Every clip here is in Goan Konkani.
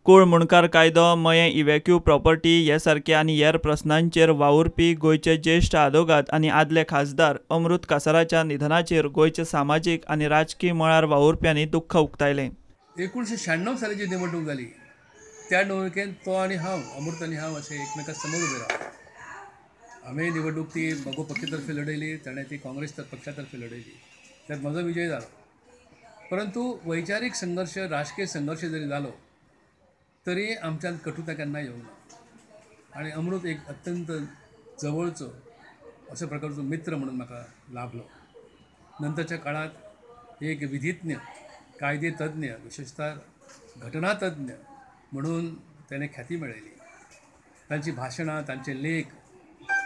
कूळ मुणकार कायदो, मयें इव्हॅक्यू प्रॉपर्टी हे सारके आनी हेर प्रस्नांचेर वावुरपी गोंयचे ज्येश्ठ आदोगाद आनी आदले खासदार अमृत कासाराच्या निधनाचेर गोंयचे सामाजीक आनी राजकी मळार वावुरप्यांनी दुख्ख उक्तायलें. 1996 साली जी निवडणूक जाली त्या निवडणुकेंत तो आनी हांव, अमृत आनी हांव अशें एकमेकां समोर उबे रावले. हांवें निवडणूक ती मगो पक्षातर्फे लढयली, ताणें ती काँग्रेस पक्षातर्फे लढयली. त्यात म्हजो विजय जालो. परंतु वैचारीक संघर्ष, राजकीय संघर्ष जरी जालो तरी आमच्यांत कटुता केन्ना येवंक ना. आनी अमृत एक अत्यंत जवळचो अशा प्रकारचो मित्र म्हणून म्हाका लाभलो. नंतरच्या काळांत एक विधिज्ञ, कायदेतज्ञ, विशेषतः घटनातज्ञ म्हणून त्याने ख्याती मेळयली. तांची भाशणां, तांचे लेख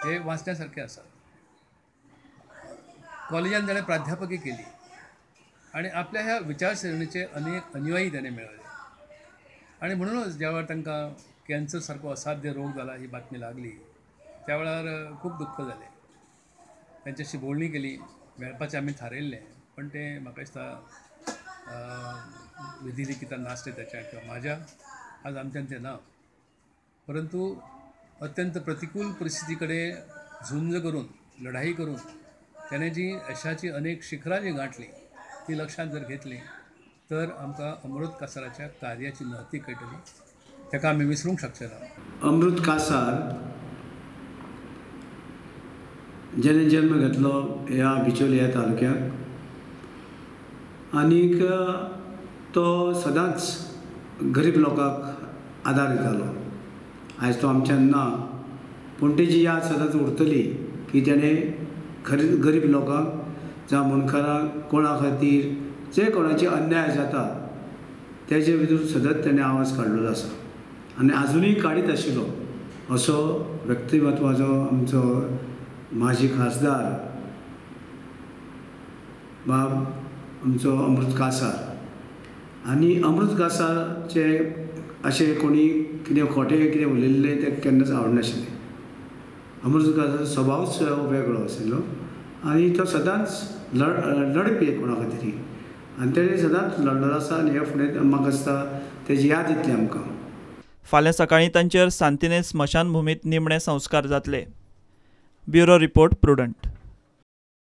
हे वाचण्यासारखे आसात. कॉलेजान ताणें प्राध्यापकी केली आनी आपल्या ह्या विचारसरणीचे अनेक अनुयायी त्याने मेळयले. आनी म्हणूनच ज्या वेळार तांकां कॅन्सर सारको असाध्य रोग जाला ही बातमी लागली त्या वेळार खूब दुख्ख जालें. तांच्याशी बोलणी केली, मेळपाचें आमी थारयल्लें, पण तें म्हाका दिसता विधी लिखितान नासलें ताच्या किंवा म्हाज्या आज आमच्यान तें ना. परंतु अत्यंत प्रतिकूल परिस्थिती कडेन झुंज करून, लढाई करून त्याने जी यशाची अनेक शिखरां जी गांठली ती लक्षांत जर घेतली तर आमकां अमृत कासाराच्या कार्याची महती कळटली. ताका आमी विसरूंक शकचे ना. अमृत कासार जेणे जन्म घेतलो ह्या बिचोली ह्या तालुक्याक आनीक तो सदांच गरीब लोकांक आदार दितालो. आयज तो आमच्यान ना, पूण तेजी याद सदांच उरतली की तेणें गरीब लोकांक जावं मुणकारांक कोणा खातीर जे कोणाचे अन्याय जाता तेजे विरुद्ध सदांच तेणें आवाज काडलेलो आसा आनी आजुनूय काडीत आशिल्लो. असो व्यक्तिमत्वाचो आमचो माजी खासदार बाब आमचो अमृत कासार. आनी अमृत कासारचे अशें कोणी कितें खोटें कितें उलयल्लें तें केन्नाच आवडनाशिल्लें. अमृत कासार स्वभावच वेगळो आशिल्लो आनी तो सदांच लडपी कोणा खातीर आनी तेणें सदांच लडलेलो आसा आनी ह्या फुडें म्हाका दिसता तेजी याद येतली आमकां. फाल्यां सकाळीं तांचेर सांतिनेज स्मशानभुमींत निमणे संस्कार जातले. Bureau report, Prudent.